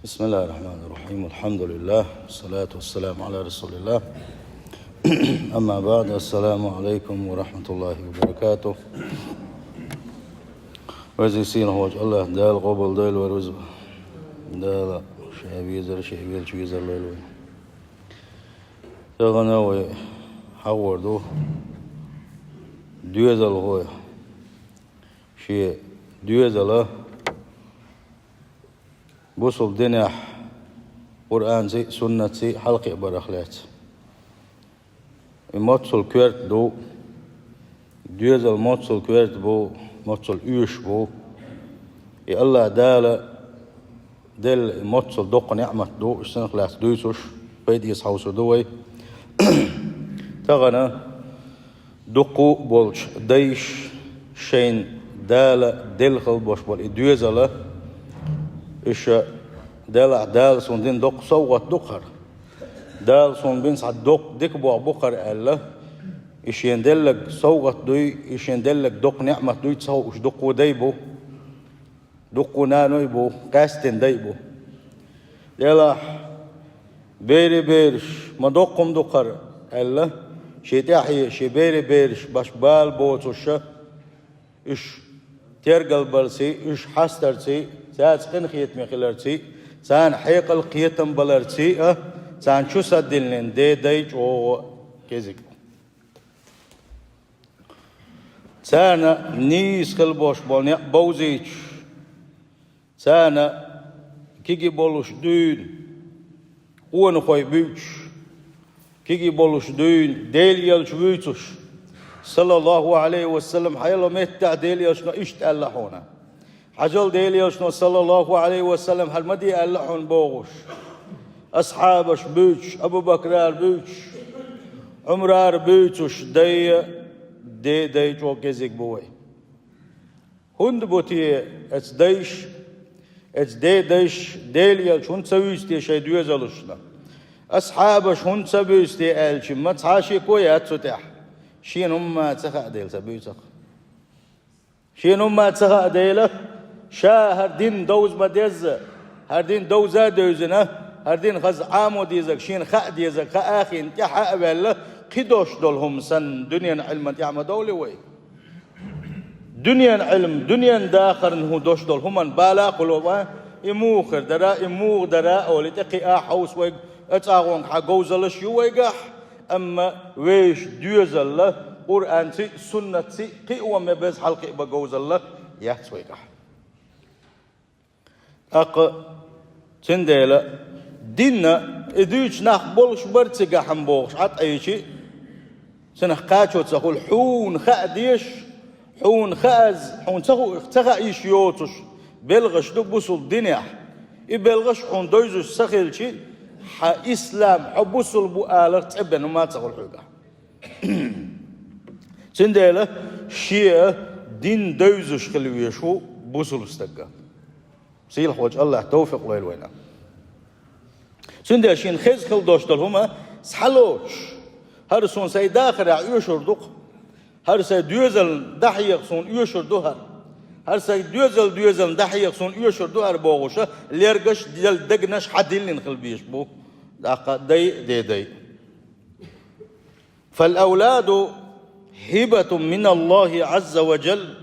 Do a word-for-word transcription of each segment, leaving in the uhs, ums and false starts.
بسم الله الرحمن الرحيم. الحمد لله. والصلاة والسلام على رسول الله. أما بعد. السلام عليكم ورحمة الله وبركاته. Веза-сийлахь волчу АллахӀ Дала къобалдойла вай рузба. Дала Ша везар, Ша велча везар лойла вай. Тахана вай хьахор ду доьзалхой шен доьзал бусалба динехь Къуръанций а, суннатций а хьалакхиабарах лаьцна. И моццул коьрта ду, доьзал моццул коьрта бу, моццул оьшуш бу. И АллахӀ Дала делла и моццул доккха неӀмат ду, уьш цунах лаьцна дуьйцуш, пайда эца хьовсур ду вай. Тахана дуккха а болчу дайша шайна Дала делла хила болуш болу и доьзал, уьш делахь, Дала суна дина доккха совгӀат ду-кх хӀара, Дала суна бина цхьа доккха дика болх бу-кх хӀара аьлла, и шена делларг совгӀат дуй, и шена делларг доккха неӀмат дуй ца хууш дуккха а дай бу. Дуккха а наной бу, къаьсттина дай бу. Делахь, берийн бераш, ма доккха хӀума ду-кх хӀара аьлла, шен тӀаьхье шен берийн бераш башха бала боцуш, уьш тергалбарций, уьш хьастарций, цаьрца къинхетаме хиларций, царна хьекъал, кхетам баларций а, царна чу садиллина ден-дай чӀогӀа кӀезиг. Царна нийса хила болуш болу некъ бовзуьйтуш, царна кегий болуш дуьйна къонахой буьйцуш, кегий болуш дуьйна Делан элча вуьйцуш, саллаллаху Ӏалайхи ва саллам, хьан йолу меттехь Делан элчано иштта аьлла хьуна. Хьажал, Делан элчано, саллаллаху Ӏалайхи ва саллам, хӀара ма де аьлла хьуна бохуш, асхьабаш буьйцуш, Абу-Бакрара буьйцуш, Ӏумарара буьйцуш, дай а, ден-дай чӀогӀа кӀезиг бу вай. ХӀунда бу те эцу дайша, эцу ден-дайша Делан элча хӀунда ца вуьйцу те шайн доьзалшна? Асхьабаш хӀунда ца буьйцу те аьлча, ма цхьа шеко яц цу тӀехь. Шена хӀумма ца хаьа дела ца буьйцу-кх. Шена хӀумма ца хаьа дела, ша хӀара дин довза ма-дезза, хӀара дин довза а девзина, хӀара дин хаза Ӏамо дезарг, шена хаа дезарг хаа а хиъна, тӀаьхьа а ваьлла, кхин дош долу хӀума санна, дуьненан Ӏилман тӀехь ма довлий вай. Дуьненан Ӏилма, дуьненан дахарна хӀун дош долу хӀуманна бала а кхуло ван, и муха хир дара, и муха дара олий, тӀекхиа а хьовса вайга, оцу агӀонгахь говзаллаш ю вайгахь, амма вешан доьзалла, Къуръанций а, суннатций а, кхин а ван ма беза хьалакхиа бан говзалла яц вайгахь. ТӀаккха цундела динна и дуьйцу нах болуш бара цигахь-м бохуш, Ӏад Ӏийчи, цунах кхачо ца хуьлу, хьуна хаа дезаш, хьуна хааза, хьуна ца хуу, ца хаа йиш йоцуш белхаш ду бусулба динехь. И белхаш хьуна девзаш ца хилчи, хьан ислам, хьо бусулба ву аларх цӀе бен хӀума ца хуьлу хьоьгахь. Цундела шен дин девзаш хила везаш ву бусулба стаг. Сийлахь волчу АллахӀа тавфикъ лойла вайна. Цундела шена хеза хила дош долу хӀума схьалоцуш, хӀара суна сайн дахарехь оьшур ду-кх, хӀара сайн доьзална дӀахьеха суна оьшур ду хӀара, хӀара сайн доьзал доьзална дӀахьеха суна оьшур ду хӀара бохуша, лергаш а, дегнаш а хьадиллина хила безаш бу, тӀаккха дай а, ден-дай а. فالأولاد هبة من الله عز وجل.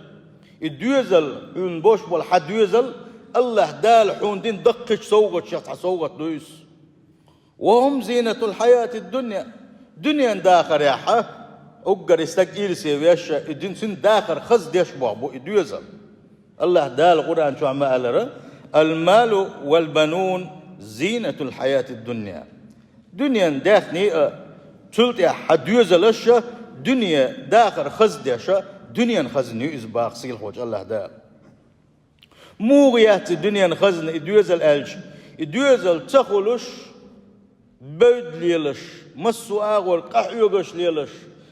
И доьзал, хьуна бош болу хьан доьзал, АллахӀ Дала хьуна дина даккхийчу совгӀатех цхьа совгӀат ду иза. وهم زينة الحياة الدنيا. Дуьненан дахарехь а, уггаре стаг ирсе веш а, и дуьнен дахар хаза деш болх бу и доьзал. АллахӀ Дала Къуръан чохь ма-аллара: المال والبنون زينة الحياة الدنيا. Дуьненан даьхни а, цул тӀаьхьа хьан доьзалаш а, дуьне дахар хаза деш а, дуьненан хазна ю иза боху сийлахь волчу АллахӀ Дала. Муха яц и дуьненан хазна, и доьзал аьлча, и доьзал ца хуьлуш, бевдда лелаш, массо а агӀор къахьоьгуш лелаш,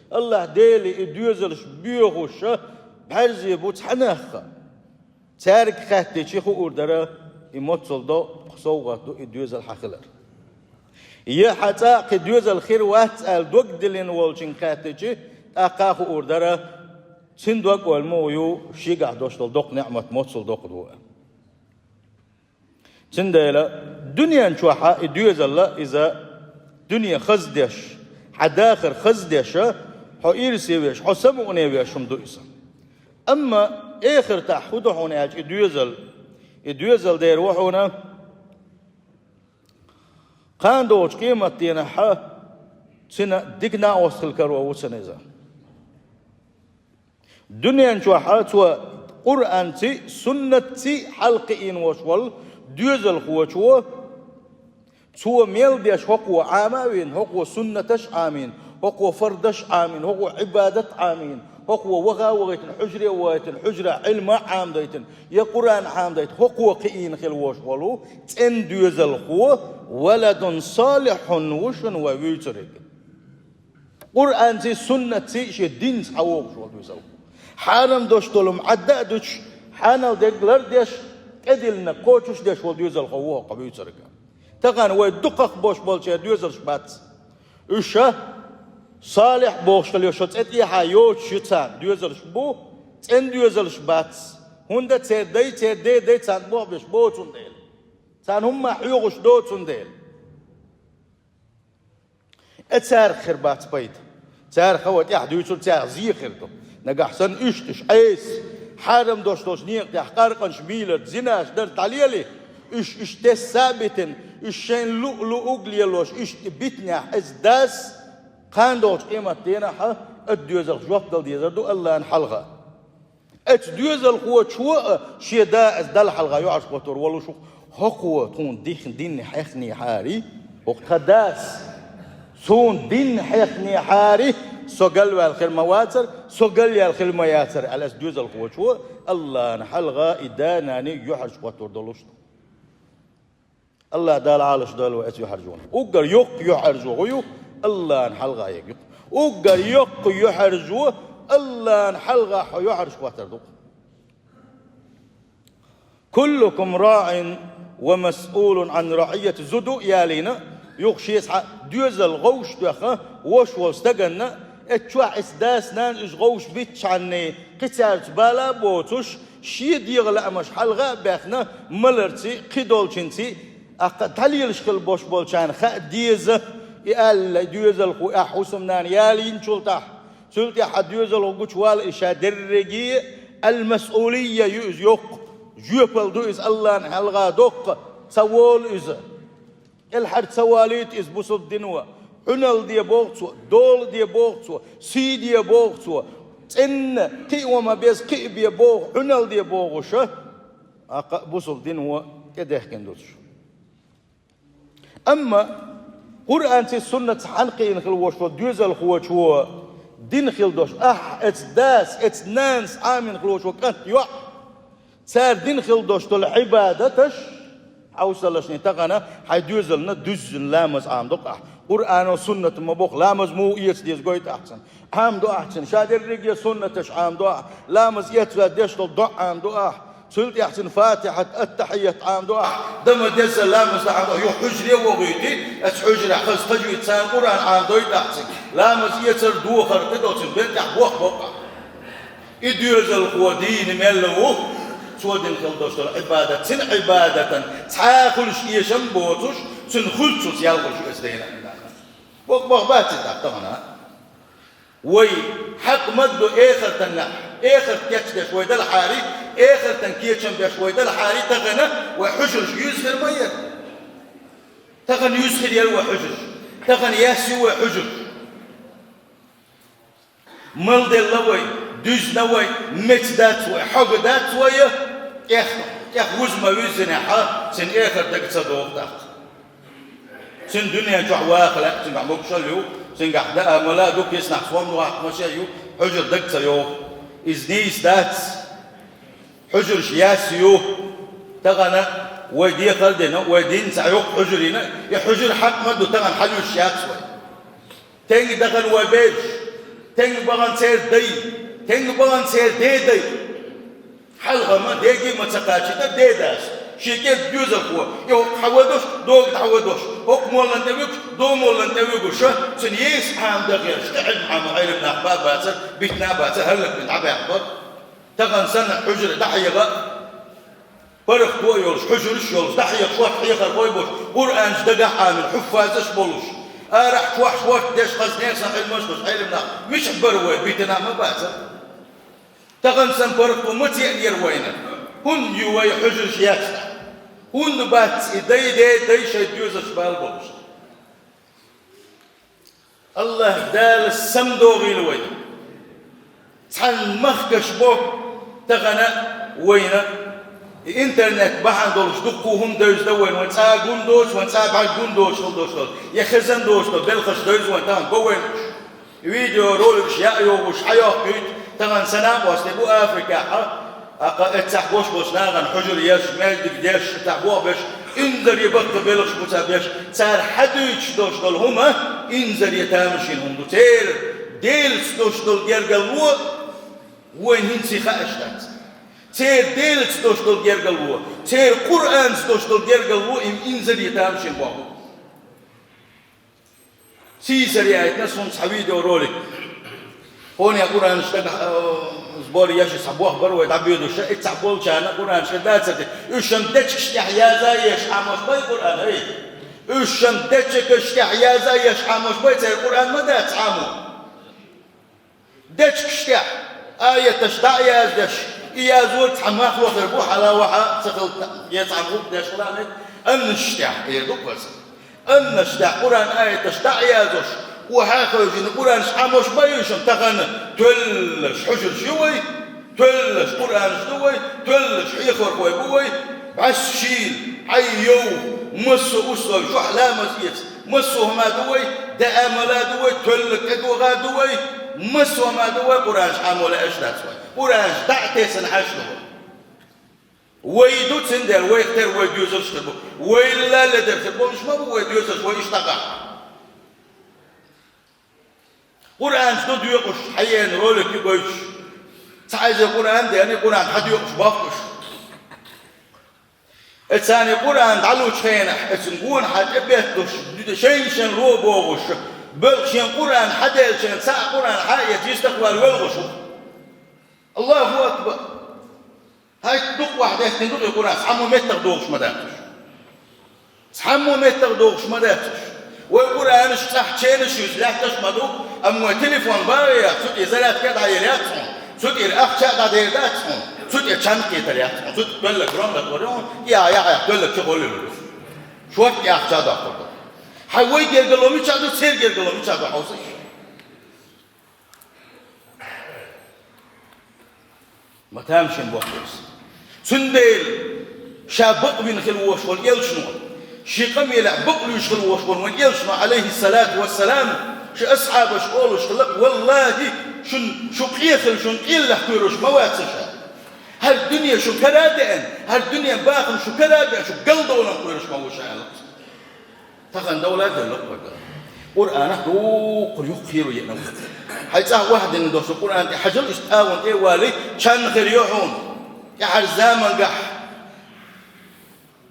АллахӀ Деле и доьзалш боьхуш а, бӀаьрзе бу цхьа нах а. Цаьрга хаьттичи хуур дара, и моццул доккха совгӀат ду и доьзал хьан хилар. Я хьан цкъа а кхин доьзал хир вац аьлла дог диллина волчуьнга хаьттичи, тӀаккха а хуур дара, цуьнан дог-ойла муха ю, шегахь дош долу доккха неӀмат моццул доккха ду аьлла. Цундела Дуьнен чохь и доьзал, иза дуьне хаза деш, хьан дахар хаза деш, хьо ирсе веш, хьо самукъане веш хӀума ду иза. Амма эхартахь хӀун ду хьуна аьлча и доьзал? И доьзал дера ву хьуна, кхана догӀучу къематденахь цуьнан дика накъост хила каро ву цуьнан иза. Дуьнен чохь цо Къуръанций, суннатций хьалакхиийна волуш волу доьзалхочо, цо мел деш хӀокхо Ӏама а вина, хӀокхо суннаташ а Ӏамийна, хӀокхо фардаш а Ӏамийна, хӀокхо Ӏибадат а Ӏамийна, хӀокхо ваха а вахийтина, хьуьжаре а вахийтина, хьуьжарахь Ӏилма а Ӏамадайтина, я Къуръан а Ӏамадайтина, хӀокхо кхиийна хила волуш волу цӀена доьзалхо, валадун салихьун ву шуна вай вуьйцург. Къуръанций, суннатций шен динца хьан вогӀуш волу доьзалхо. Хьарам долуш долу хӀума Ӏадда а дуьтуш, хьанал дерг лар а деш, тӀедиллинарг кхочуш а деш волу доьзалхо ву хӀокху вуьйцург. Тахана вай дукхах болуш болчеран доьзалш бац. Уьш салихь бохуш хила йо, шо цӀе тӀехьа йоцуш ю царна, доьзалш бу, цӀена доьзалш бац. ХӀунда церан дай, церан ден дай царна боху беш боцун дела. Царна хӀумма хьоьхуш доцун дела. Э, царах хир бац пайда. Царах хӀаваъ тӀехь дуьйцур царах зен хир ду. Нагахь санна уьш, уьш Ӏеса, хьарам долуш долчу некъа тӀехь къаркъанаш, мийлар, зинаш дар дӀалели, уьш, уьш тесса а битина, уьш шайна луъу-луъург лелош, уьш тӀе битинехь, эцу дас кхана догӀучу къематденахь а доьзалх жоп дала дезар ду Аллана хьалха. Эцу доьзалхочо а шен да, эцу Далла хьалха юьхьӀаьржа хӀоттор волуш ву, хӀокхо тхуна дин хьехнехьарий, хӀокху тхан дас, суна дин хьехнехьарий, со галваьлла хир ма вацара, со галъяьлла хир ма яцара, аьлла, эцу доьзалхочо Аллана хьалха и да-нана юьхьӀаьржа хӀоттор долуш ду. Аллах Дала Ӏалаш дойла вай эцу юьхьӀаьржонах. Уггар йоккха юьхьӀаьржо хӀу ю, Аллана хьалха ерг ю-кх. Уггар йоккха юьхьӀаьржо Аллана хьалха хьо юьхьӀаьржа хӀоттар ду-кх. «Куллукум раӀин ва масъулун Ӏан раӀийятихи», зуда ялийна, юха шеца хьа доьзал гӀовш а доьхна, вош волу стаганна, эцу чохь эцу дас-нанас уьш гӀовш битчхьанний, кхин цаьрца бала а боцуш, шен дегӀан лаамаш хьалха а баьхна, маларций, кхидолчуьнций, аккха дӀалелаш хила бош болчарна хаа деза, и аьлла, доьзалхо, ахь хӀусамнана ялийначул тӀаьхьа. Цул тӀаьхьа доьзалхо гучувала и ша дерриге а ал-масъулия ю иза йоккха, жоьпалла ду иза Аллана хьалха доккха, ца волу иза. КӀелхьара ца валийта иза, бусалба дино, хьуьналла де боху цо, дола де боху цо, сий де боху цо, цӀенна, кхио ма беза, кхиа бе боху, хьуьналла де бохуша, аккха а бусалба дино тӀедехкина ду цо. Амма Къуръанций, суннатций хьанкхийна хила вош волу доьзалхочо дин хила дош, ахь эцу дас, эцу нанас Ӏамийна хила вош волу кӀант, йоӀ, цара дин хила дош долу Ӏибадаташ, хьовсалашний тахана, хьайн доьзална дуьззина ламаз Ӏамадо-кх ахь. Къуръано, суннато ма боху, ламаз муха эца деза гойту ахь цунна. Ӏамадо ахь цунна. Ша дерриге а суннаташ Ӏамадо ахь. Ламаз эцваьлла деш долу доӀа Ӏамадо ахь. Цул тӀаьхьа цунна Фатихьат, Аттахьият Ӏамадо ахь. Дан ма дезза ламаз дан Ӏамадо ахь. Юха хьуьжаре а вохуьйтий, эцу хьуьжарехь хаза тажвид санна Къуръан Ӏамадойту ахь цунна. Ламаз эцар, дохар кхидолу цунна бен тӀехь боху-боху ахь. И доьзалхо дийна мелла ву, цо дина хила долуш долу Ӏибадат, цуьнан Ӏибадатан цхьа а хуьлуш эшам а боцуш, цуьнан хуьлуш цуьнца ял хуьлуш оьцу дайна а нахана. Боху-боху бац иза тахана. Вай хьакъ ма ду эхартан, эхарт кечдеш вай делахьарий, эхартан кечам беш вай делахьарий, тахана вай хьуьжарш юьйза хир ма яра. Тахана юьйза хир яра вай хьуьжарш. Тахана яьсса ю вай хьуьжарш. Мел делла вай, дуьзна вай, меца дац вай, хьога дац вай, тӀех, тӀех вуза ма вуьззинехь, цуьнан эхарт дага ца догӀу тӀаккха. Цуьнан дуьнен чохь ваха лаьа, цуьнгахь могушалла ю, цуьнгахь даа мала а ду, киснахь сом ваккха машен а ю, хьуьжар дага ца йогӀу. Иза нийса дац. Хьуьжарш яьсса ю. Тахана вай дехар а дина, вай дин ца йоккху хьуьжарина, и хьуьжар хьакъ ма ду, тахана хьалуьйш яц вай. Тенга дахана вай бераш, тенга бахана церан дай, тенга бахана церан дедай. Хьалха ма деге а ма ца кхачийта дедас, шен кӀентан доьзалхо, и хӀокху хьан вадош, дога дӀахьан вадош, хӀокху моллан тӀе вуьгуш, дога моллан тӀе вуьгуша, цуьнан еса Ӏамадан хьераш, тӀе Ӏилма Ӏамадан Ӏелам нах бан а бацара, битина а бацара, хӀаллакбина дӀабаьхна бара. Тахана санна хьуьжар дӀахьеха, паргӀато а йолуш, хьуьжарш а йолуш, дӀахьеха шортта хьехархой а болуш, Къуръанаш дагахь Ӏамийна, хьуффазаш а болуш, арахь чохь шортта деш хаза нехан Ӏилманаш долуш Ӏелам нах мичахь бара вай, битина ма бацара. Тахана санна паргӀато ма цхьаъ яра вайна. ХӀунда ю вай хьуьжарш яц тӀаккха? ХӀунда бац и дай, дай, дай шайн доьзалш бала болуш? АллахӀ Дала самадохийла вай. Цхьана махкаш бо тахана вайна, и интернет бахьана долуш дуккха хӀума девза дан вайна, вайн цӀа гун доцуш, вайн цӀа бӀаьрг гун доцуш хила доцуш долу, я хезна доцуш долу белхаш девза вайна тахана го вайна уьш. Видеороликаш яа йогӀуш, хьайоккхуьйту, тахана сан накъостий бу Африкахь, а, кха, эццахь бош болчу нахана хьуьжар еш, маьждиг деш, цхьа бохбеш, инзаре баккха белхаш бу ца беш, цара хьадуьйцуш долуш долу хӀума инзаре тамашийна хӀума ду. Церан Делаца долуш долу гергарло вайна хӀинца хаьаш дац. Церан Делаца долуш долу гергарло, церан Къуръанца долуш долу гергарло им инзаре тамашийна боху. Сийсара яйтина суна цхьа видеоролик. Хьуна Къуръанаш дагахь, э, сбор еш, цхьа бохбар вай дӀабоьдуш, и цхьа болчарна Къуръанаш хир дацара те. Уьш шун дечигаш тӀехь яза еш Ӏамош бай Къуръан, ай? Уьш шун дечигаш тӀехь яза еш Ӏамош бай, церан Къуръан ма дац Ӏамо. Дечигаш тӀехь аяташ дӀа а яздеш, и язор цхьа мах вахар бу, хьала ваха ца хилла, я цхьа гӀуллакх деш хилла, амма аннаш тӀехь, эр ду-кх васа. Аннаш тӀехь Къуръан аяташ дӀа а язош, охьа а хевшина, Къуръанаш Ӏамош бай уьш шун тахана, тоьллаш хьуьжарш ю вай, тоьллаш Къуръанаш ду вай, тоьллаш хьехархой бу вай, бӀаьсса шийла, хьай йовха, массо а условий, чохь ламаз эца, массо а хӀума ду вай, даа мала ду вай, тоьллаг тӀедогӀа ду вай, массо а хӀума ду вай, Къуръанаш Ӏамо лаьаш дац вай. Къуръанаш дӀа а тесна хьаьжна ду вай. Вай ду, цундела вайх тера вай доьзалш хир бу. Вайл ледара хир болуш ма бу вай доьзалш, вай иштта дӀагахь. Къуръанаш ду доькъуш, хьаена ролик ю гойтуш. Цхьа эзар Къуръан а деана, Къуръан хьадоькъуш бохкуш. Эцарна Къуръан дӀалучу хенахь, эцун гонахьа тӀебетталуш, шайна-шайна ло богӀуш, боьлху шен Къуръан хьаделлачу хенахь, цхьаъ Къуръан хьаэца, йистехь вала воьлхуш ву. Аллаху акбар! ХӀай, дукха охьадеттина ду-кх и Къуръан, цхьаммо меттах дохуш ма дац уьш. Цхьаммо меттах дохуш ма дац уьш. Вай Къуръанаш цӀахь ченаш юьза лаьтташ а ма ду, амма вай телефон бахьа яхь, цу тӀе зарядка а дӀаелла яц хьуна, цу тӀера ахча а дӀадер дац хьуна, цу тӀе чан кхетар яц хьуна, цу тӀе тоьллаг гром дакъор ю хьуна, и а яхь, тоьллаг чу гӀолла луьйш. Шортта и ахча а доккхур ду. Хьай, вай гергало мичахь ду, церан гергало мичахь ду хьовсийша. Ма тамашийна боху иза. Цундела ша бакъвина хила вош волу элчано, шен къамелехь бакълуьйш хила вош волу вайн элчано, Ӏалайхиссалату вассалам, шен асхьабашка олуш хилла-кх: «Валлахи, шун, шу къехила, шун къеллехь кхоьруш ма вац ша. ХӀара дуьне шун кара а деана, хӀара дуьнен бахам шун кара а беана, шу галдовлан кхоьруш ма ву ша», – аьлла. Тахана довла а делла-кх вай. Къуръанах дуккха юккъе хир ву еана. Хьайн цӀахь охьадиллина долчу Къуръан тӀе хьажал, иштта агӀон тӀе а валий, чан хир ю хьуна. ТӀаьхьара замангахь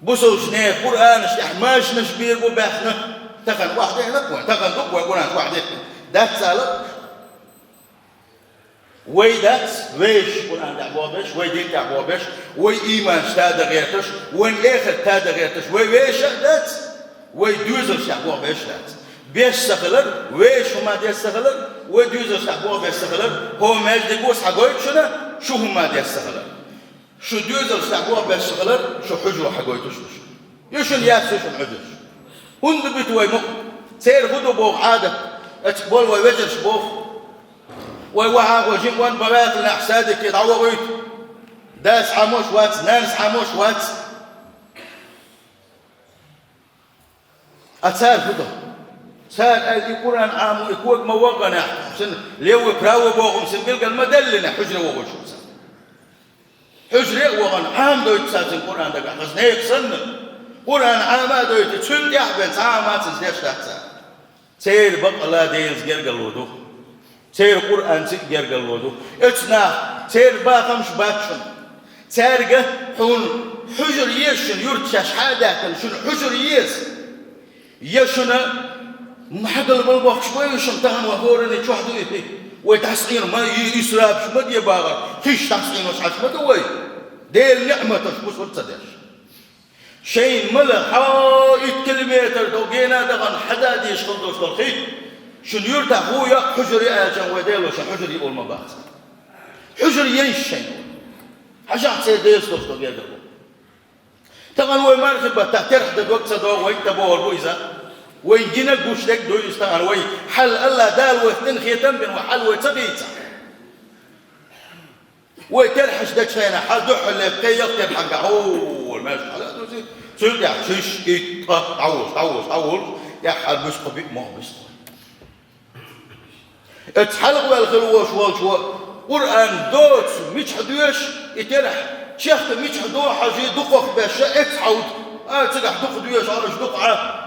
бусалбачу нехан Къуръанаш тӀехь машинаш бийр бу баьхна. Тахана охьадехна-кх вай, тахана ду-кх вай Къуръанаш охьадехна. Дац ала? Вай дац, вешан Къуръан тӀехь бохбеш, вай дин тӀехь бохбеш, вай ийманаш тада гӀерташ, вайн эхарт тада гӀерташ, вай вешан а дац, вай доьзалш тӀехь бохбеш а дац. Беш ца хилар, вешан хӀума деш ца хилар, вай доьзалш тӀехь бохбеш ца хилар, хӀо маьждиго схьагойту шуна, шу хӀума деш ца хилар. Шу доьзалш тӀехь бохбеш ца хилар, шу хьуьжаро хьагойтуш ду шу. Ю шуна яц, ю шуна хьуьжарш. ХӀунда биту вай мукъа? Церан хӀун ду боху Ӏадат? Эцу болу вай вежарш боху. Вай вахьа гӀо жима ван бан ваьккхинехь садике дӀавохуьйту. Дас Ӏамош вац, нанас Ӏамош вац. Ткъа цара хӀун до? Цара аьлла, и Къуръан Ӏамо, и кога ма вахханехь, цуьнан лево, право боху, цуьнан билгал ма деллинехь, хьуьжаре вохуьйтуш ву цара. Хьуьжаре а вахана, Ӏамадойту цара цуьнан Къуръан дагахь, хаза нехан санна. Къуръан Ӏама а дойту, цуьнан тӀехь а бен, цхьа а хӀума цуьнца деш дац цара. Церан бакъалла Делаца гергарло ду. Церан Къуръанца а гергарло ду. Оцу наха, церан бахамаш бац шуна. Цаьрга хьуна хьуьжар еза шуна, юрт шаьш хьа а даьккхина, шуна хьуьжар еза. Я шуна хьагалбала бохкуш бу вай шуна, тахана вай хӀоранна чохь ду и, вай дӀасакъийна ма, и исрапаш ма де бахара, хиш дӀасакъийнош хьаьжа ма ду вай. Делан ниӀматаш бусург ца деш. Шайн мала хьо итт километр долу гена дахана хьада дезаш хила долуш долу хи, шуна юьртахь хӀун йоккха хьуьжар ю аьлча, вай Дело шайн хьуьжар ю олу ма бац. Хьуьжар ейша шайн. Хьажахь церан Делаца долуш долу гергарло. Тахана вай мархи баттахь терхьа дан дог ца догӀу, вай тӀе бохур бу иза. Вайн гина гуш дерг ду иза тахана, вай хьал Алла Дала вайх тӀе хетам бина, вай хьал вай ца дийца. Вай терхьаш дечу хенахь, хьал дуьхьал лепкхе, ялх терхьан гахь, хьо, мел хьала а дузи, цуьнан тӀехь шиш, итт, ткъа, дӀаволуш, дӀаволуш, дӀаволуш, тӀехь хьал буьсу кху биъ мох буьсу. Эцу хьалха ваьлла хила волуш волчо Къуръан доцу мичахь доьшу, и терхь чехка мичахь дохьажий дукхах беш, эцу хьовда, а, цигахь дукха доьшу, а, уьш дукха Ӏа.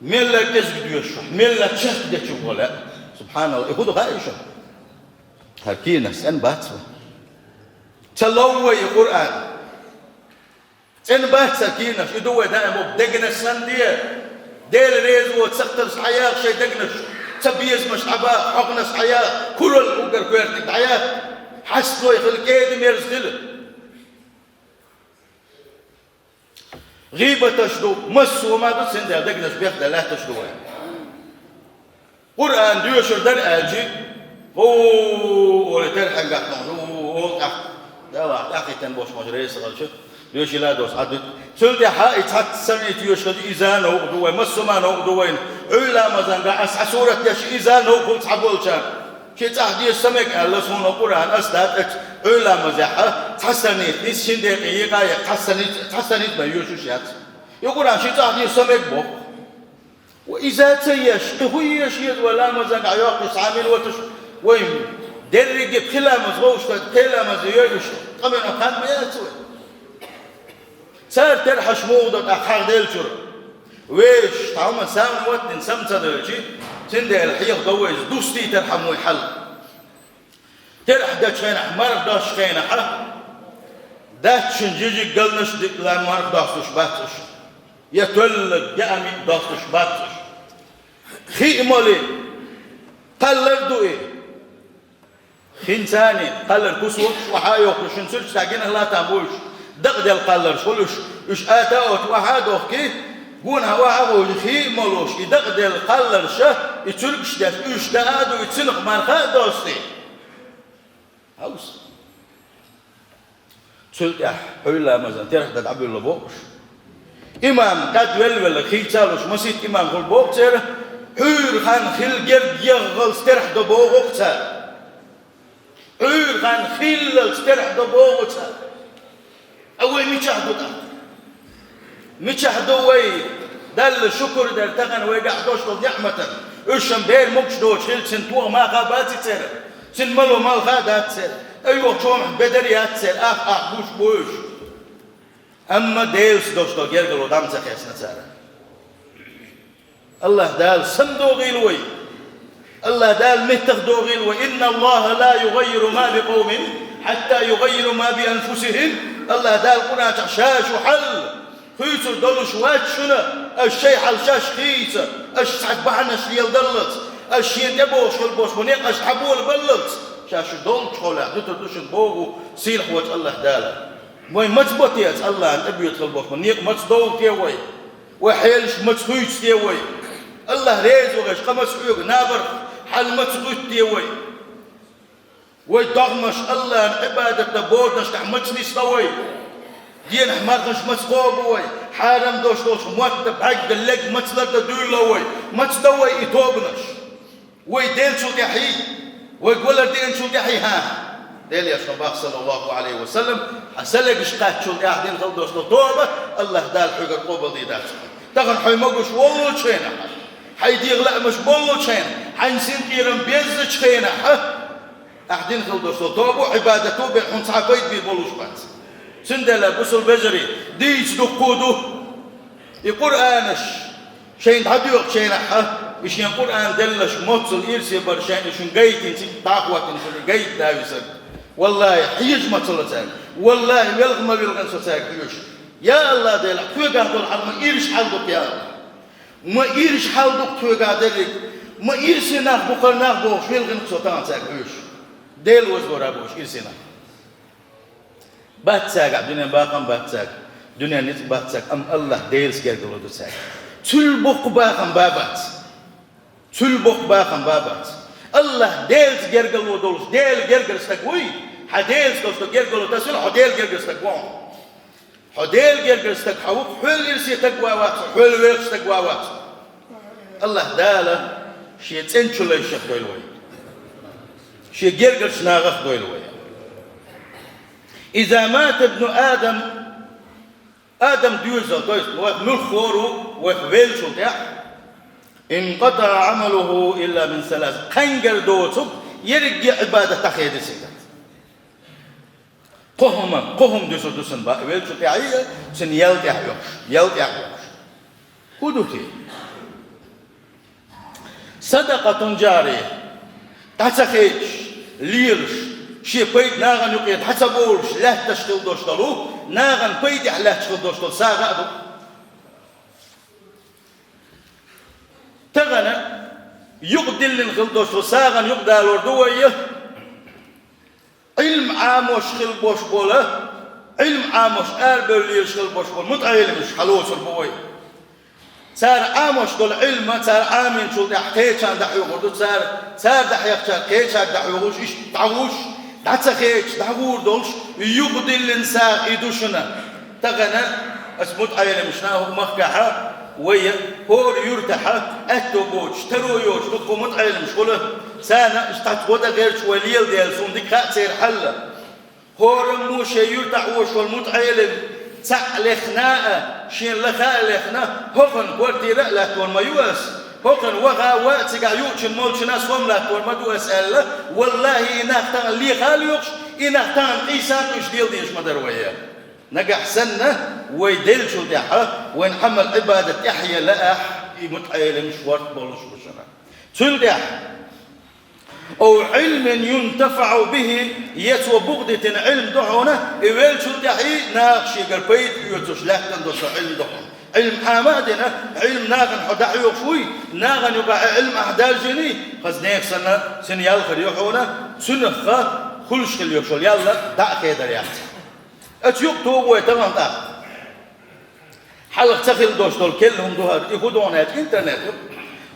Мелла кӀезиг доьшу, мелла чехка дечу гӀо лаьа. Субханалла, и хӀун ду хаьий шуна? ХӀара кийна цӀена бац вай. Ца лов вай и Къуръан. ЦӀена бац хӀара кийнаш, и ду вай даим боху, дегнаш санна де. Дела реза воцу сахталш хьаяха шайн дегнаш, ца безамаш хьабаха, хьокханаш хьаяха, куралла уггар коьртаниг дӀаяха, хьаста хила, кӀеда-мерза хила. ГӀийбаташ ду, массо а ма ду, цундела дегнаш бехдан лаьтташ ду вай. Къуръан доьшур дара аьлчи, хӀу, оле терхьан гахь нохчо, хӀу, хӀу, тӀаккха, давай, тӀаккха хӀиттина болуш маша рейса хилча, доьшийла а доцу Ӏадда. Цул тӀаьхьа и цхьацца санна доьшуш хилча, иза новкъа ду вай, массо а ма новкъа ду вайна. Ӏуьйламазан гахь аса хьан сурат деш, иза новкъа хуьлу цхьаболчарна. Ши цӀахь деза самега аьлла, суна Къуръан ас датӀа Ӏуьйламазехьа, цхьа санна нийса шин декъе екъа а яхь, цхьа санна нийса, цхьа санна нийса бен йоьшуш яц. И Къуръан ши цӀахь деза самега боху. Ва иза ца еш, кхин хӀун еш еза вай ламазан гахь йоккхуш, цхьа а мин ватуш, вай дерриге пхи ламаз вовшахтойта, пхи ламаз йойуш, къамелан хан ма яц вай. Цара терхьаш муха до тӀаккха хьагӀделлачуьра? Вешан, тхьамма савна ваттина сам ца доьлчи, цундела хьеха до вай иза, дустий терхьа вай хьал. Терхьа дечу хенахь, марха доссучу хенахьа, даьччун жижиг галнаш а диъла марха достуш бац уьш, я тоьллаг яа миъ достуш бац уьш. Хи а моли, кхаллар а дуи. Хинца а ни, кхаллар кусочкаш охьа а йохкуш, шуна цуьркаш цхьа гинах латам бу уьш, дакъаделла кхалларш хуьлу уьш, уьш ата а оцу охьа а дохки, гонахьа охьа а гӀовжи, хи а молуш, и дакъаделла кхалларша, и цуьркаш деш, уьш даа а дуи, цуьнах марха а достий. Хьовса. Цул тӀаьхьа хьуьйламазан терхьа дан дӀабуьлла бохуш. Имам кӀадвелла-велла хийцалуш масийтта имам хуьлу боху церан, Ӏуьйра хан хила герга егӀалц терхьа до боху цара. Ӏуьйра хан хиллалц терхьа до боху цара. Ткъа вай мичахь ду тӀаккха? Мичахь ду вай? Далла шукур дар тахана вайгахь дош долу неӀматан. Уьш шун бер могуш доцуш хилла, цуьнан тоха маха бац и церан, цуьнан мало малха а дац церан, тӀейогӀу чомахь бедар яц церан, ах-ах гуш бу уьш. Амма Делаца дош долу гергало дӀа ма ца хецна цара. АллахӀ Дала сам догӀийла вай. АллахӀ Дала меттах догӀийла вай: «Инна Аллаха ла югаййиру ма би къовмин, хьатта югаййиру ма би анфусихим». АллахӀ Дала Къуръан чохь: «Ша шу хьал хуьйцур долуш вац шуна, аша шайн хьал шаьш хийца, аша цхьа бахьанаш леладаллалц, аша шена тӀебогӀуш хила болуш болу некъаш дӀаболабаллалц, ша шу долчу хьолехь дуьтур ду шуна», боху сийлахь волчу АллахӀ Дала. Вай маца бо те аса АллахӀна тӀебоьду хила болуш болу некъ, маца довла те вай? Вай хьелаш маца хуьйцу те вай? АллахӀ реза вахаш къа маца хьоьгу, набарх хьал маца гӀуьтту те вай? Вай догӀмаш АллахӀна Ӏибадат дан боданашкахь маца нисло вай? Денахь мархаш маца кхобу вай? Хьарам дош долчу мотта бӀаьрг дан лерг маца лардан дуьйлало вай? Маца до вай и тобанаш? Вай деллачул тӀаьхьий, вай гулар деанчул тӀаьхьий, хӀан? Делан Элчано боху, саллаллаху Ӏалайхи ва саллам, хьан салегаш кхаьччул тӀаьхьа дина хила долуш долу тоба АллахӀ Дала хьоьгара къобалдийр дац. Тахана хьайн могуш воллучу хенахь, хьайн дегӀан лаамаш боллучу хенахь, хьайн синкъерам беззачу хенахь, ахь дина хила долуш долу тоба, Ӏибадат бен хьуна цхьа а пайда бийр болуш бац. Цундела, бусалба вежарий, дийца дуккха а ду и Къуръанаш. Шайна дӀадоьгӀучу хенахь, и шен Къуръан делларш моццул ирсе бар шайна, и шуна гайтина, цига дӀа а хӀоттийна шуна и гайта дависарг. Валлахи, хьежа ма ца ло цаьрга. Валлахи, велха ма вилхина со цаьрга хьоьжуш. Я АллахӀ Дела, кхоьгахь долу хьал ма ираш хьал ду-кх, я АллахӀ. Ма ираш хьал ду-кх кхоьгахь дерриг. Ма ирсе нах бу-кх хӀара нах бохуш, вилхина-кх со тахана цаьрга хьоьжуш. Дела вазвара бохуш ирсе нах. Бац цаьргахь дуьнен бахам, бац цаьргахь дуьнен ницкъ, бац цаьргахь, амма АллахӀ Делаца гергарло ду цаьрга. Цул боккха бахам ба бац. Цул боккха бахам ба бац. АллахӀ Делаца гергарло долуш, Делан гергара стаг вуй, хьан Делаца долуш ду гергарло тасийла, хьо Делан гергара стаг ву хьо. Хьо Делан гергара стаг хьан ву-кх, хьол ирсе стаг ва вац, хьол вехаш стаг ва вац. АллахӀ Дала Шен цӀен чу лайшех дойла вай. Шен гергарчу нахах дойла вай. «Иза мата ибну Адам», Адам доьзал, то есть вайх муьлхха хӀора ву, вайх веллачул тӀаьхьа, «инкъатаӀа Ӏамалуху илла мин салас», кхаьнгара доцург ерриге Ӏибадат дӀахедира цуьнгара. Кхо хӀума, кхо хӀума дуьсур ду цунна, бакъ веллачул тӀаьхьа а, цуьнан ял тӀехь а оьхуш, ял тӀехь а оьхуш. ХӀун ду те? «Садакъатун жария», дӀа ца хедаш, лелаш, шен пайда нахана юкъе дӀа ца бовлуш, лаьтташ хила долуш долу, нахана пайдехь лаьтташ хила долуш долу сагӀа а ду. Тахана юкъадиллина хила долуш долу сагӀана юкъадалор ду вай. Ӏилма Ӏамош хила бош болу, Ӏилма Ӏамош арабевлла лелаш хила бош болу мутаӀеламаш хьалоцур бу вай. Цара Ӏамош долу Ӏилма, цара Ӏаминчул тӀаьхьа кхечарна дӀахьоьхур ду, цара, цара дӀахьехчара кхечаьрга дӀахьоьхуш, иштта дӀагӀуш, дӀа ца хедаш, дӀагӀур долуш, юкъадиллина сагӀа и ду шуна. Тахана аса мутаӀеламашна хӀокху махкахь а, вай хӀора юьртахь а аьтто боцуш, таро йоцуш дуккха мутаӀеламаш хуьлу, царна иштта цхьацца гӀо дан гӀерташ вай леладелла, суна дика хаьа церан хьал. ХӀораммо шен юьртахь волуш волу мутаӀелам цхьаъ лехна а, шен лаха а лехна, хӀокхуьнан квартира а латтор ма ю ас, хӀокхуьнан ваха а, ваха а цигахь юучун молчунна сом латтор ма ду ас аьлла, валлахӀи, и нах тахана леха а лоьхуш, и нах тахана къийса а къуьйсуш лела дезаш ма дара вай. Нагахь санна вай деллачул тӀаьхьа вайн Ӏамал-Ӏибадат тӀаьхье лаахь, и мутаӀеламаш ворхӀ болуш бу шуна. Цул тӀаьхьа: «Ау Ӏилмин юнтафаӀу бихи», я цо букъ дитина Ӏилма ду хьуна, и веллачул тӀаьхьа наха шегара пайда оьцуш лаьттан долу со Ӏилма ду хьуна. Ӏилма Ӏама а дина, Ӏилма нахана хьо дӀахьоьхуш вуй, нахана юкъахь Ӏилма ахь даржийний, хаза нехан санна, цуьнан ял хир ю хьуна, цуьнах хуьлуш хила йолуш йолу ял дӀа а хедар яц. Оцу юкъа туху вай тахана тӀаккха. Хьалха ца хилла долуш долу керла хӀума ду хӀара, и хӀун ду хьуна аьлча интернет ю.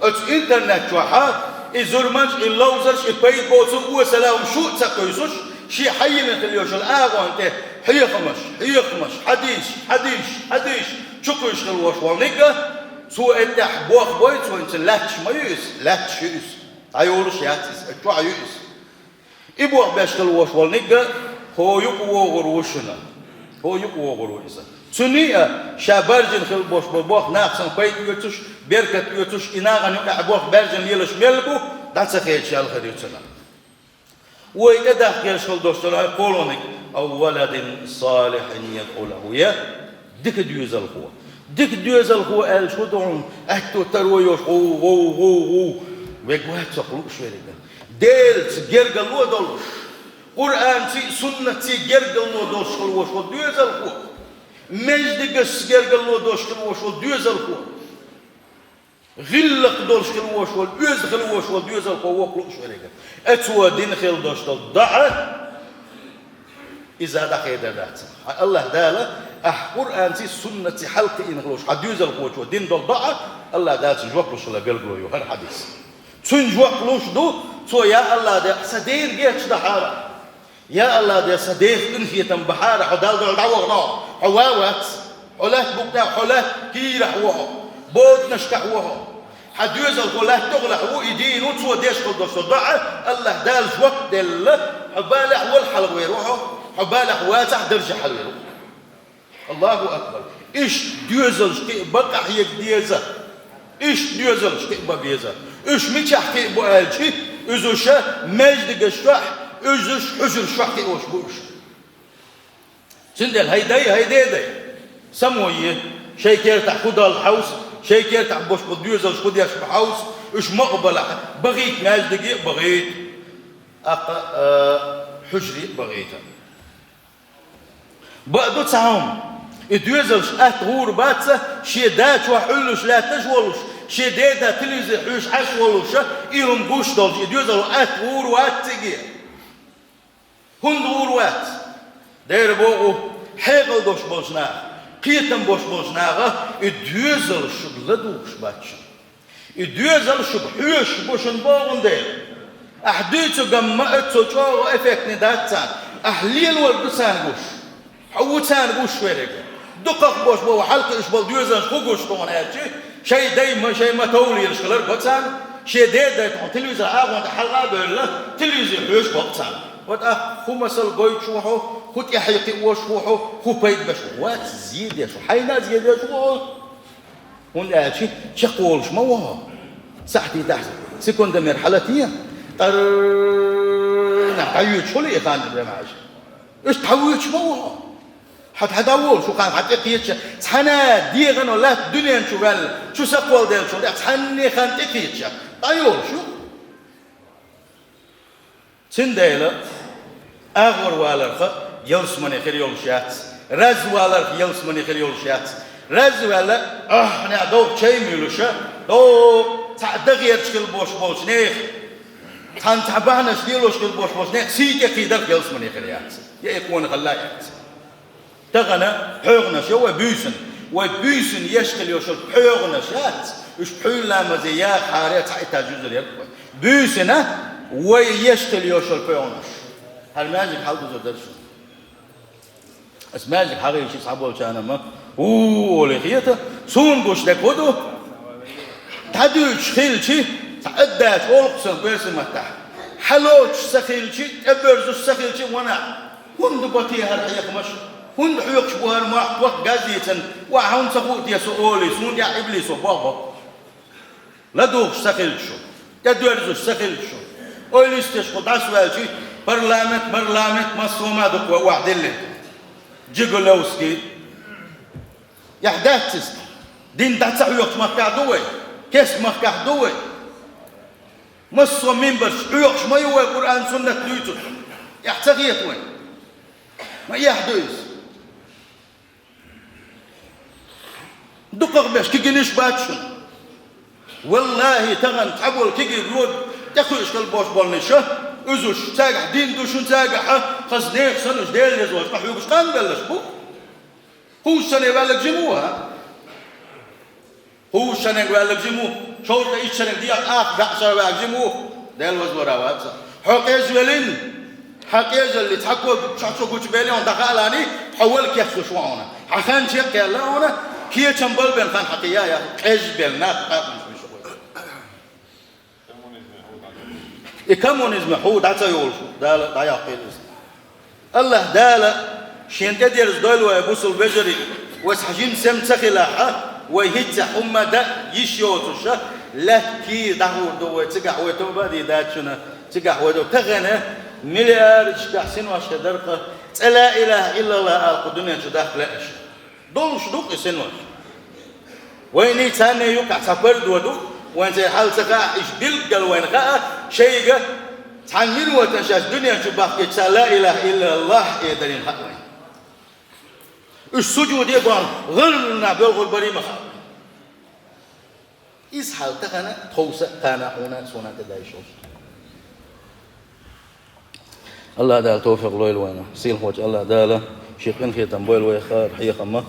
Оцу интернет чохь а и зурманаш, и ловзарш, и пайда боцург, осала хӀума шу а ца кхуьйсуш, шен хьайина хила йолуш йолу агӀонна тӀе хьехамаш, хьехамаш, хьадисаш, хьадисаш, хьадисаш чу кхуьйсуш хила волуш волу нигга, цо и тӀехь бохбой, цо хӀинца лаьтташ ма ю иза, лаьтташ ю иза. ДӀайолуш яц иза, оцу чохь ю иза. И бохбеш хила волуш волу нигга хӀокху юкъа вогӀур ву шуна. ХӀокху юкъа вогӀур ву иза. Цуьнан а ша баржийна хила болуш болу боху нахаца пайда оьцуш, беркат оьцуш, и нахана юкъахь боху баьржина лелаш мел бу, дӀа ца хедаш ял хир ю цуьнан. Вай тӀедахкийлаш хила долуш долу хьайн кхолониг: «Ау валадин салихьин ядӀу лаху», я дика доьзалхо. Дика доьзалхо аьлча хӀун ду хьуна, аьтто таро йош, гӀув, гӀув, гӀув, гӀув. Вега вац цо лууш верг. Делаца гергарло а долуш, Къуръанций, суннатций гергарло долуш хила волуш волу доьзалхо, междигашца гергарло долуш хила волуш волу доьзалхо, гӀиллакх долуш хила волуш волу, оьзда хила волуш волу доьзалхо воккха лууш верг. Оцо дина хила долуш долу доӀа, иза дӀахедар дац. Хьан АллахӀ Дала, ахь Къуръанций, суннатций хьалакхиийна хила волуш, хьан доьзалхочо дина долу доӀа, АллахӀ Дала цуьнан жоп луш хилар билгало ю хӀара хьадис. Цуьнан жоп луш ду, цо: «Я АллахӀ Дела, сан дена гечдахьара. Я АллахӀ Дела, сан дех къинхетам бахьара, хьо Далла дуьхьал дӀавахана, хьо ван вац, хьо лаьтта букъ тӀехь, хьо лаьтта кийрахь ву хьо, боданашкахь ву хьо». Хьан доьзалхо лаьтта тӀехула ву, и дийна ву, цо деш хила долуш долу доӀа, АллахӀ Дала жоп делла, хьо балехь вала хьалхавер ву хьо, хьо балехь вацахь даржехь хьалавер ву. Аллаху акбар! Иштта доьзалш кхин а бакъахьега деза. Иштта доьзалш кхин а бан беза. Уьш мичахь кхин а бу аьлча, уьш междигаш чохь, уьш хьуьжарш чохь кхин а волуш бу уьш. Цундела хӀай дай, хӀай дедай, само е, шайн кертахь хӀун далла хьовса, шайн кертахь болуш болу доьзалш хӀун деш бу хьовса, уьш ма а балахь, бахийта, междиге а бахийта, аккха, а, хьуьжаре а бахийта. Бакъ ду цхьа хӀума. И доьзалш атта гӀур бац, шен да чохь Ӏуьллуш лаьтташ а волуш, шен деда телевизор хьоьжуш Ӏаш а волуш, и хӀума гуш долуш, и доьзал атта гӀур вац цига. ХӀунда гӀур вац? Дера боху, хьекъал долуш болчу наха, кхетам болуш болчу наха и доьзалш шуьга ладугӀуш бац шуна. И доьзалш шуьга хьоьжуш бу шуна боху дела. Ахь дуьйцу гамма а цо чӀогӀа эффектный дац царна. Ахь лелор ду царна гуш. Хьо ву царна гуш верг. Дукхах болуш болу, хьалакхуьуш болу доьзалш хӀун гуш тхуна аьлча, шайн дай ма, шайн ма товлийраш хилар го царна, шен ден дай тхуна телевизор агӀонда хьалха а бевлла, телевизор хьоьжуш боккху царна. Вот ахь хӀун масал гойтуш ву хьо, хӀун тӀаьхье кхиош ву хьо, хӀун пайда беш ву хьо? Вац, зен деш ву. Хьайна а зен деш ву хьо. ХӀунда аьлча чекхволуш ма ву хьо. Сахьтий тахь секундомер хьалатийна, тӀаррнах дӀайоьдуш хуьлу и хан дӀа ма аьлча. Уьш дӀавоьдуш ма ву хьо. Хьан, хьан дӀаволуш ву хан, хьан тӀекхеташ, цхьана а дегӀано латта дуьнен чу ваьлла, чу сакхолладеллачул тӀаьхьа цхьанне хан тӀекхеташ, дӀайолуш ю. Цундела агӀор валарх ялсамане хир йолуш яц, раз валарх ялсамане хир йолуш яц. Раз ваьлла, ахьа, неӀ, догӀу чай муьйлуша, догӀу цхьаъ дан гӀерташ хила бош болчу нехан, цхьана цхьа бахьанаш лелош хила бош болчу нехан сий тӀекхийдарх ялсамане хир яц. Я и къонахалла а яц. Тахана пхьоьгӀанаш ю вай буьйсанна. Вай буьйсанна еш хила йолуш йолу пхьоьгӀанаш яц, уьш пхьуьйла ламазе яхахьара цхьа этаж юзур яра вай. Буьйсанна вай еш хила йолуш йолу пхьоьгӀанаш. ХӀара маьждиг хьалдузур дара шуна. Ас маьждиг хьагӀийча цхьаболчарна ма, у, олий хета, суна гуш дерг хӀун ду? ДӀадуьйцуш хилчи, цхьа аддачу олу-кх сан оьрсийн маттахь. Хьалоцуш ца хилчи, тӀебоьрзуш ца хилчи ванахь. ХӀунда бо те хӀара хьехамаш? ХӀунда хьоькхуш бу хӀара мохк, ваха газ йийцина, ва хьуна ца хуу те со олий, суна тӀехь иблисо бохбо. ЛадугӀуш ца хилча шу, тӀедоьрзуш ца хилча шу. Ойла йистеш кху дӀасаваьлчи, парламент, марламент, массо а ма дукха вай охьадиллина. Жигулевский. Яхь дац иза. Дин дӀа ца хьоькхучу махкахь ду вай? Кеста махкахь ду вай? Массо а минбарш хьоькхуш ма ю вай Къуръан-суннат дуьйцуш? Эхь ца хета вайн? Ма эхь ду иза. Дукхах беш кигинаш бац шуна. Валлахи, тахана цхьаболу кигиг ло тӀекхуьуш хила бош болнаш ша, уьзуш, цаьргахь дин ду шуна, цаьргахьа хаза нехан санна уьш Дела лезош къахьоьгуш къанбеллаш бу. Кхузза санна ваьлларг жима ву, хӀа? Кхузза санна ваьлларг жима ву, шовзткъе итт санна дегӀан ах гаӀша ваьлларг жима ву, Дела вазвара вац. Хьо къежвелин, хьан къежалли цхьа ког чохь цо гучубелли хьуна дӀахаалани, хьо вала кечлуш ву хьуна. Хьан хан чекхъяьлла хьуна, кечам балбен хан хьан кхия яхь, къежбелла нах къакъамаш миша ву. И коммунизме хьу дӀа ца йолуш, Дала дӀаяккхийла иза. АллахӀ Дала Шен тӀедерза дойла вай, бусул вежарий, вай цхьа жима сема ца хилахьа, вай хӀинца хӀумма дан йиш йоцуша, лаьтта кийра дӀахӀур ду вай, цигахь вай тоба а дийр дац шуна, цигахь вай ду. Тахана миллиардашкахь синош хир дара-кх, цкъа ла илаха иллаллахӀ ала кху дуьнен чу дахка лаьа аша. Долуш ду-кх и синош. Вайний царний юкъахь цхьа пардо ду, вайн церан хьал ца хаахь, иштта билггал вайна хаьа, шайга цхьана минотана шаьш дуьнен чу бахкича ла илаха иллаллахӀ эдарина хаьа вайна. Уьш сужуде бахна гӀаррна боьлхур барий ма хаьа вайна. Иза хьал тахана тховса а, кхана а хьуна а, суна а тӀедайшалш. АллахӀ Дала товфикъ лойла вайна. Сийлахьчу АллахӀ Дала Шен къинхетам бойла вайх, хӀара хьехам а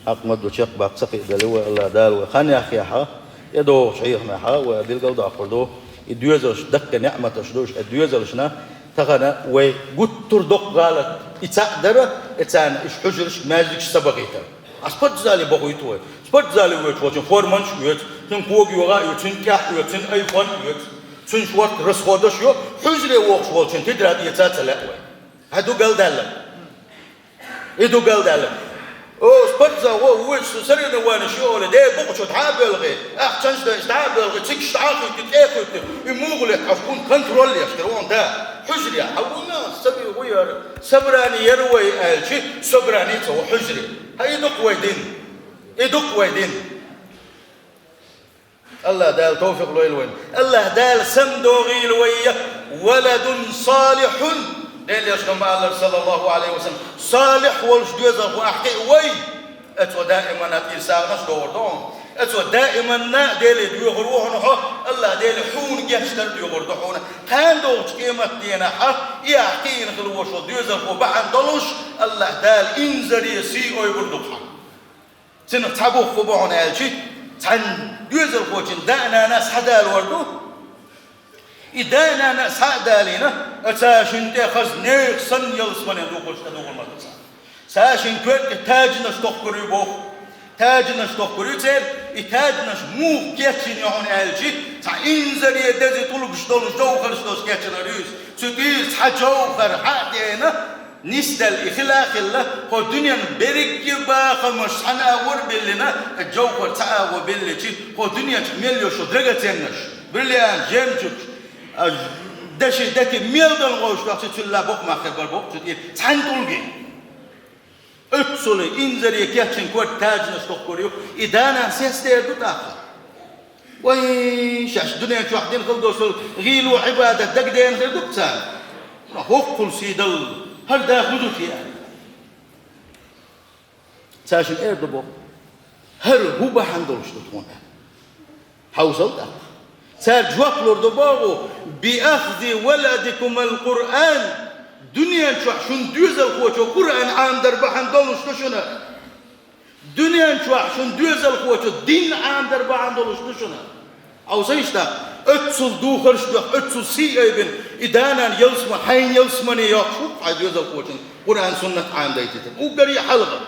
хьакъ ма ду, чекхбаккха ца кхиадели вай, АллахӀ Дала вай хан яхъехьа, тӀедогӀучу хьехамехьа вай билгалдоккхур ду. И доьзалш даккхий неӀматаш ду уьш, и доьзалшна тахана вай гуттар а доккха гӀалат и цхьаъ дара, и царна уьш хьуьжаршка, маьждигашка ца бахийтар. Ас спортзале бохуьйту вай. Спортзале воьдуш волчун форманаш а оьцу, цуьнан кога йогӀа а оьцу, цуьнан кӀехь а оьцу, цуьнан айфон а оьцу, цуьнан шортта расходаш а йо, хьуьжаре вохуш волчун тетрадь эца а ца лаьа вай. Хьан ду галдаьлла? И ду галдаьлла. О, спортзал, о, вуьйцу соревнованеш ю олий, де букъа чу дӀа а боьлхий, ахчанаш дайча дӀа а боьлхий, цигаш дӀа а хуьттий, тӀе а хуьттий, и муха летта хьо шуна контроль еш хир вон да? Хьуьжаре, хьан вуна, ца вуьйр ву яра? Собрани яра вай аьлчи, собрани ца ву хьуьжаре. Хьан и ду-кх вай дин? И ду-кх вай дин? АллахӀ Дала товфикъ лойла вайна. АллахӀ Дала самадохийла вай, я, валадун салихьун. Делан Элчано ма-аллара, саллаллахӀу ӀалайхӀи ва саллам, салихь волуш доьзалхо ахь кхиа вай, оцо даиманна тӀера сагӀанаш догӀур ду хьуна. Оцо даиманна Деле доьхур ву хьуна хьо, Аллахь Дела хьуна гечдар доьхур ду хьуна. Кхана догӀучу къематдийнахь и ахь кхиийна хила волуш волу доьзалхо бахьана долуш, Аллахь Дала инзаре сий ойур ду хьан. Цунах цхьа бух хӀун бу хьуна аьлча, цхьана доьзалхочун да а, нана а схьадалор ду. И да а, нана а схьа а далийна, а цара шина тӀе хаза нехан санна ялсамане духуш тӀедухур ма ду цара. Цара шина коьрта тӀе таджанаш тохкур ю боху. Таджанаш тохкур ю церан, и таджанаш муха кечйина ю хьуна аьлча, цхьа инзаре деза тӀулгаш долуш, жовхӀарш долуш кечйинарг ю иза. Цу тӀера цхьа жовхӀар хьа а деана, нисделла и хила а хилла, кху дуьненан берриге бахамаш цхьана агӀор а биллина, и жовхӀар цхьа агӀо биллича, кху дуьнен чу мел йолуш драгоценнаш, бриллиант, жемчуг, а, деши, дети мел долу гӀовш доцу цуьлла боккха мах хир бара боху цу тӀера цхьана тӀулге. Оццул инзаре кечйина коьрта таджанаш тохкур ю, и да-нана сецдер ду тӀаккха. Вай, шаьш дуьнен чохь дина хила долуш долу гӀийло, Ӏибадат дагадеана хир ду-кх царна. ХӀоккхул сий далла, хӀара да хӀун ду те аьлла. Цара шина эр ду боху: «ХӀара хӀун бахьана долуш ду тхуна?» Хьовсал тӀаккха. Цара жоп лур ду боху: «Би ахзи валадикумал Къуръан». Дуьнен чохь шун доьзалхочо Къуръан Ӏамадар бахьана долуш ду шуна. Дуьнен чохь шун доьзалхочо дин Ӏамадар бахьана долуш ду шуна. Хьовсийша тӀаккха, оццул духарш а доьху, оццул сий а бина, и да-нана ялсамане, хьайна ялсамане йоккхуш ву-кх хьайн доьзалхочун Къуръан-суннат Ӏамадайтийтар. Уггаре хьалха.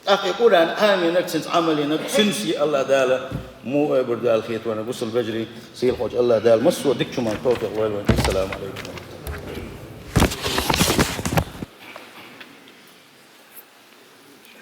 ТӀаккха и Къуръан Ӏамийнарг, цуьнца Ӏамал йинарг, цуьнан сий Аллахь Дала муха ойур ду аьлла хетарг бусалба вежарий, сийлахьчу Аллахь Дала массо а дикачу хӀуманна товфикъ лойла вайна. Ассаламу алейкум.